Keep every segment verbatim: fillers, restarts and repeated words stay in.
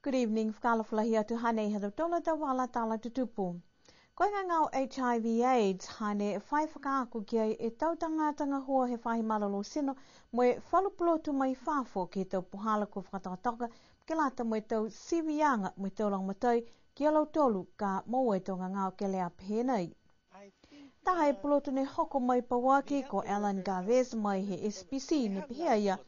Good evening, fakaalofa lahi atu, hanei ha tautolu a tau vala tala tutupu. Ko e gagao HIV AIDS, hane fai fakaako ki ai e tau tagata gahua he faahi malolō tino, mo e falu pulotu mai fafo ke he tau puhala kua fakatokatoka, ke lata mo e tau siviaga, mo e tau lagomatai, ki a lautolu ka moua e tau gagao kelea pehē nai. Taha e pulotu ne hoko mai pauaki ko Alan Gaves mai he S P C ne pehē a ia,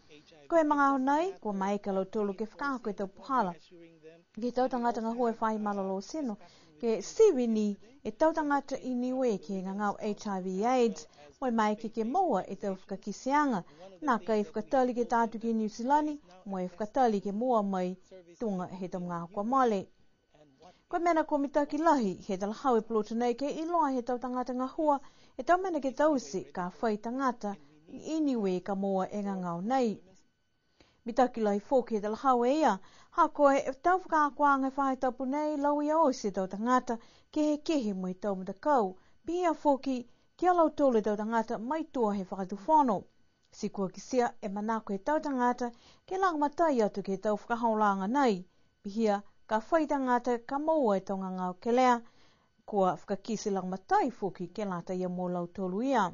ko e magaaho nai, kua maeke a lautolu ke fakaako e tau puhala ke he tau tagata gahua he faahi malolō tino, ke sivi ni e tau tagata i Niue ke he gagao HIV AIDS, mo e maeke ke moua e tau fakakiteaga, nākai fakatali ke ta atu ki Niu Silani, mo e fakatali ke moua mai tuga he tau magaaho kua mole. Ko e mena kua mitaki lahi, he talahau e pulotu nei ke iloa he tau tagata gahua, e tau mena ke taute, ka fai tagata i Niue ka moua e gagao nei. Mitaki lahi foki he talahau e ia, ha ko e tau fakaakoaga he faahi tapu nei, lauia oti e tau tagata, kehekehe mo e tau matakau, pihia foki ki a lautolu e tau tagata mai tua he fakatufono. Ti kua kitia e manako he tau tagata, ke lagomatai atu ke he tau fakaholoaga nei, pihia ka fai tagata ka moua e tau gagao kelea, kua fakakite lagomatai foki ke lata ia mo lautolu ia.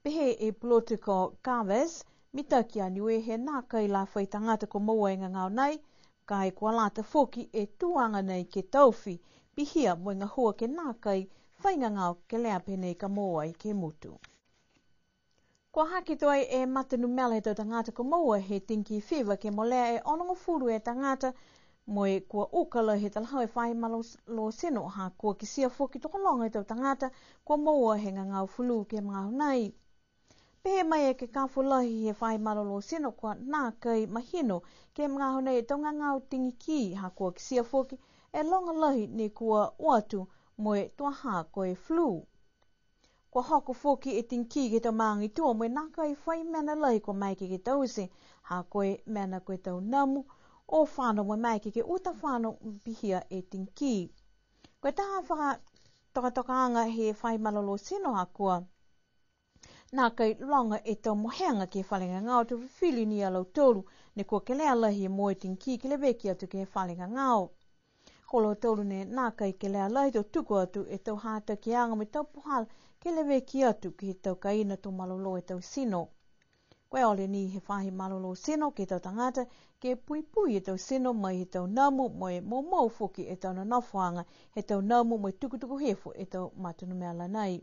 Pehē e pulotu ko Gaves, mitaki a Niue he nākai la fai tagata kua moua e gagao nei, ka e kua lata foki e tuaga nei ke taofi, pihia mo e gahua ke nākai fai gagao kelea pehē nei ka moua ai ke he motu. Kua hake tuai e mata numela he tau tagata kua moua he dengue fever ke molea e onogofulu e tagata, mo e kua uka lahi he talahau e faahi malolō tino, ha kua kitia foki tokologa he tau tagata kua moua he gagao fulū ke he magaaho nei. Pehē mai e ekekafo lahi he faahi malolō tino kua nākai mahino ke he magaaho nei e tau gagao dengue, ha kua kitia foki e loga lahi ne kua o atu mo e tuaha ko e flu. Kua hoko foki e dengue ke he tau maaga i tua mo e nākai fai mena lahi kua maeke ke taute, ha ko e mena ko e tau namu, o fano mo e maeke ke uta fano pihia e dengue. Ko e taha fakatokatokaaga he faahi malolō tino ha kua nākai loga e tau mohega ke he fale gagao to fifili ni a lautolu, ne kua kelea lahi mo e dengue ke leveki atu ke he fale gagao. Ko lautolu ne nākai kelea lahi to tuku atu e tau hatakiaga mo e tau puhala ke leveki atu ke he tau kaina to malolō e tau tino. Ko e ole ni he faahi malolō tino ke he tau tagata, ke puipui e tau tino mai he tau namu mo e moumou foki e tau nonofoaga he tau namu mo e tukutuku hifo e tau mata numela nei.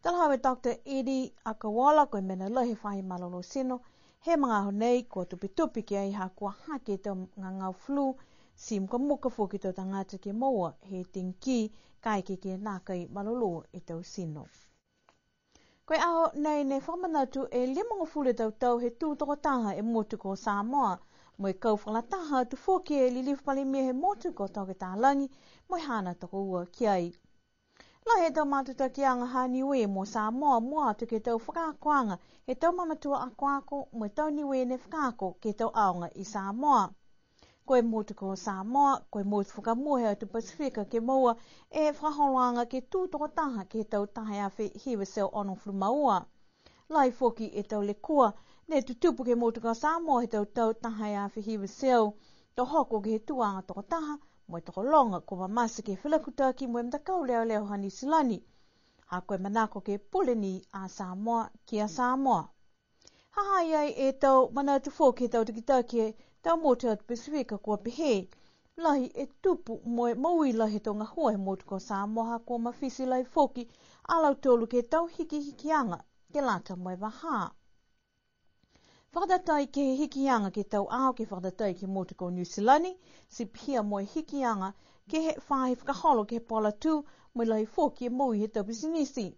Talahau e Doctor Eddie Akauola, ko e mena lahi he faahi malolō tino he magaaho nei, kua tupetupe ki ai ha kua hake e tau gagao flu, ti mukamuka foki e tau tagata ke moua he dengue, kaeke ke nākai malolō e tau tino. Ko e aho nei ne fakamanatu e limagofulu e tau tau he tū tokotaha e motu ko Samoa, mo e kau fakalataha atu foki e Lilifu Palemia he motu ko Toke Talagi, mo e haana tokoua ki ai. Lahi e tau matutakiaga ha Niue mo Samoa, mua atu ke he tau fakaakoaga he tau mamatua akoako mo e tau Niue ne fakaako ke he tau aoga i Samoa. Ko e motu ko Samoa, ko e motu fakamua he atu Pasifika ke moua e fakaholoaga ke tū tokotaha ke he tau taha e afe hiva e teau onogofulu ma ua. Lahi foki e tau lekua ne tutupu ke he motu ko Samoa he tau tau taha e afe hiva e teau, to hoko ke he tuaga tokotaha, mo e tokologa kua mamate ke he felakutaki mo e matakau leoleo ha Niu Silani. Ha ko e manako ke pule ni a Samoa ki a Samoa. Ha ha i ai e tau manatu foki he tau takitaki he tau motu he atu Pasifika kua pehē, lahi e tupu mo e moui lahi he tau gahua he motu ko Samoa ha kua mafiti lahi foki a lautolu ke he tau hikihikiaga ke lata mo e vahā. Fakatatai ke he hikiaga ke he tau ao ke fakatatai ke he motu ko Niu Silani, ti pihia mo e hikiaga ke he faahi fakaholo ke he puhala tū, mo e lahi foki e moui he tau pisinisi.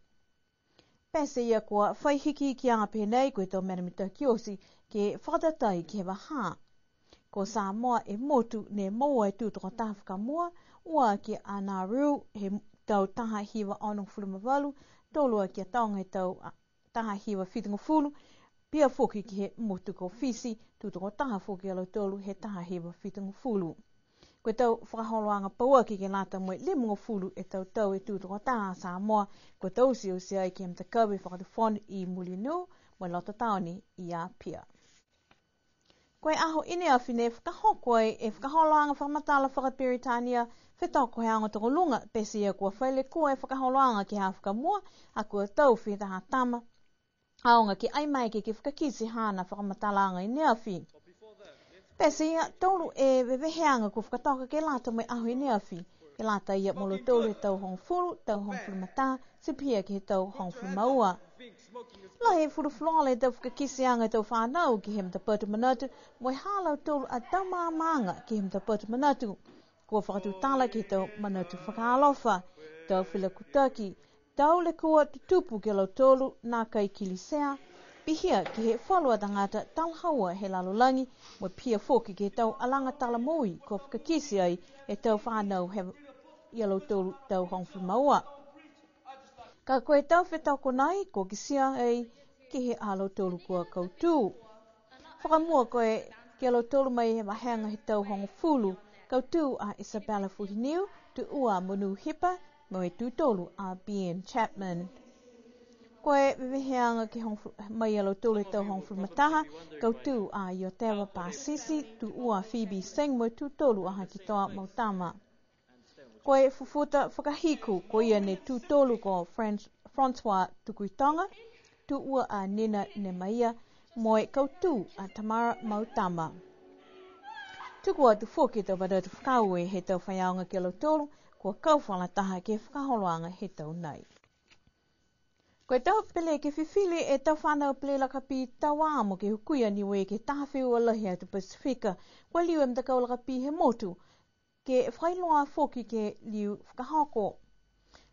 Pete ia kua fai hikihikiaga pehē nei, ko e tau mena mitaki oti ke fakatatai ke he vahā. Ko Samoa e motu ne moua e tū tokotaha fakamua, ua ki a Nauru he tau taha hiva onogofulu ma valu, tolu a ki a Toga he tau taha hiva fitugofulu, pihia foki ke he motu ko Fisi, tū tokotaha foki a lautolu he taha hiva fitugofulu. Ko e tau fakaholoaga pauaki ke lata mo e limagofulu e tau tau e tū tokotaha a Samoa, kua taute oti ai ke he matakavi fakatufono i Mulinu, mo e loto taone i Apia. Ko e aho i ne afi ne fakahoko ai e fakaholoaga fakamatala fakaperitania fetoko he aoga tokoluga, pete ia kua fai lekua e fakaholoaga ke he fakamua, ha kua tau fiha taha tama aoga ke ai mai ke, ke fakakite haana fakamatalaaga i ne afi. Pete ia, tolu e veveheaga kua fakatoka ke lata mo e aho i ne afi, ke lata ia mo lautolu he tau hogofulu, tau hogofulu ma taha, ti pihia ke he tau hogofulu ma ua. Lahi fulufuluola e tau fakakiteaga he tau fanau ke he matapatu manatu, mo e ha lautolu a tau maamaaga ke he matapatu manatu. Kua fakatutala ke he tau manatu fakaalofa, tau felakutaki, tau lekua tutupu ke he lautolu nākai kilisea, pihia ke he falu a tagata talahaua he lalolagi, mo e pihia foki ke he tau alaga tala moui kua fakakite ai e tau fanau he ia lautolu tau hogofulu ma ua. Ka ko e tau fetoko nai, kua kitia ai ke he a lautolu kua kautū. Fakamua ko e ke he lautolu mai he vahega he tau hogofulu, kautū a Isabella Fuhiniu, tū ua a Monu Hipa, mo e tū tolu a Ben Chapman. Ko e veveheaga ke he hogofulu, mai ia lautolu he tau hogofulu ma taha, kautū a Ioteva Pasisi, tū ua a Phoebe Singh, mo e tū tolu a Hakitoa Mautama. Ko e fufuta fakahiku, ko ia ne tū tolu ko French-, Francois Tukuitonga, tū ua a Nina Nemaia, mo e kautū a Tamara Mautama. Tuku atu foki e tau manatu fakaaue he tau faiaoga ke he lautolu, kua kau fakalataha ke he fakaholoaga he tau nai. Ko e tau pele ke fifili e tau fanau pele lakapī tau amo ke hukui a Niue ke he taha feua lahi he atu Pasifika, kua liu e matakau lakapī he motu, ke fakailoa foki ke liu fakahoko.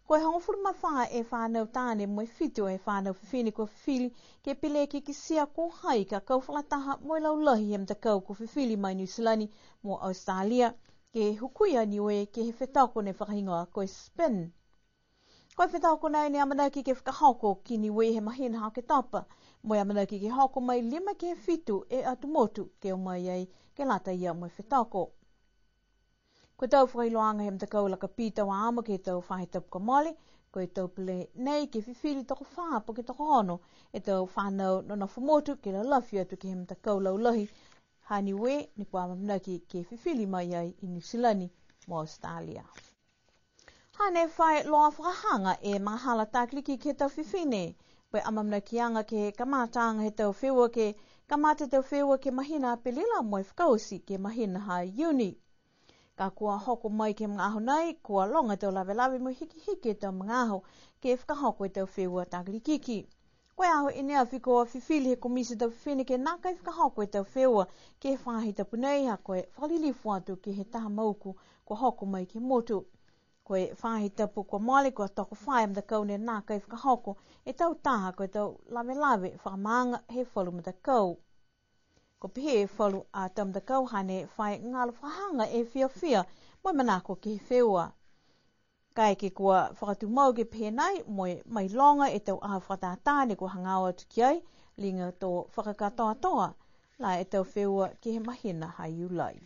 Ko e hogofulu ma fā e fanau taane mo e fitu e fanau fifine kua fifili ke pele ke kitia ko hai ka kau fakalataha mo e laulahi he matakau kua fifili mai Niu Silani mo Australia, ke hukui a Niue ke he fetoko ne fakahigoa ko e spin. Ko e fetoko nei ne amanaki ke fakahoko ki Niue he mahina ha Oketopa, mo e amanaki ke hoko mai lima ke he fitu e atu motu ke o mai ai ke lata ia mo e fetoko. Ko e tau fakailoaga he matakau lakapī tau amo ke he tau faahi tapu kua mole, ko e tau pele nei ke fifili tokofā po ke tokoono e tau fanau nonofo motu ke lalafi atu ke he matakau laulahi ha Niue, ne kua amanaki ke fifili mai ai i Niu Silani mo Australia. Hane fai loa fakahaga e magahala takiliki ke he tau fifine. Ko e amaamanakiaga ke he kamataaga he tau feua ke kamata e tau feua ke he mahina Apelila mo e fakaoti ke he mahina ha Iuni. Ka kua hoko mai ke he magaaho nei, kua loga e tau lavelave mo e hikihiki e tau magaaho ke fakahoko e tau feua takiliki. Ko e aho i ne afi kua fifili he komiti tau fifine ke nākai fakahoko e tau feua ke he faahi tapu nei, ha ko e fakalilifu atu ke he taha mauku kua hoko mai ke he motu. Ko e faahi tapu kua mole kua tokofā e matakau ne nākai fakahoko e tau taha ko e tau lavelave fakamaaga he falu matakau. Kua pehē e falu a tau matakau hane fai galo fakahaga e fiafia mo e manako ke he feua. Kaeke kua fakatumau ke pehē nai, mo e mailoga e tau aho fakatātā ne kua hagaao atu ki ai, liga to fakakatoatoa la e tau feua ke he mahina ha Iulai.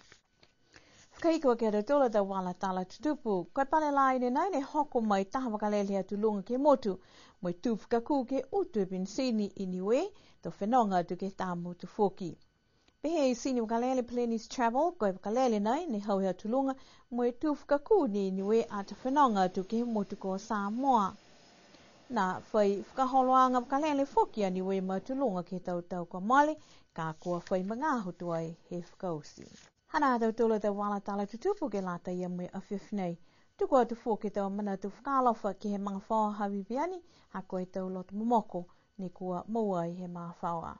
Fakahiku aki ha tautolu a tau vala tala tutupu. Ko e pale laine nai ne hoko mai taha vakalele he atu luga ke he motu, mo e tū fakakū ke utu e penisini i Niue, to fenoga atu ke he tā motu foki. Pehē e sini vakalele Peleni's Travel, ko e vakalele nai ne hau he atu luga, mo e tū fakakū ni i Niue ato fenoga atu ke he motu ko Samoa. Ne fai fakaholoaga vakalele foki a Niue mo e atu luga ke he tau tau kua mole, ka kua fai magaaho tuai he fakaoti. Hanā ha tautolu a tau vala tala tutupu ke lata ia mo e afiafi nei. Tuku atu foki e tau manatu fakaalofa ke he magafaoa ha Viviani, ha ko e tau loto momoko ne kua moua ai he magafaoa.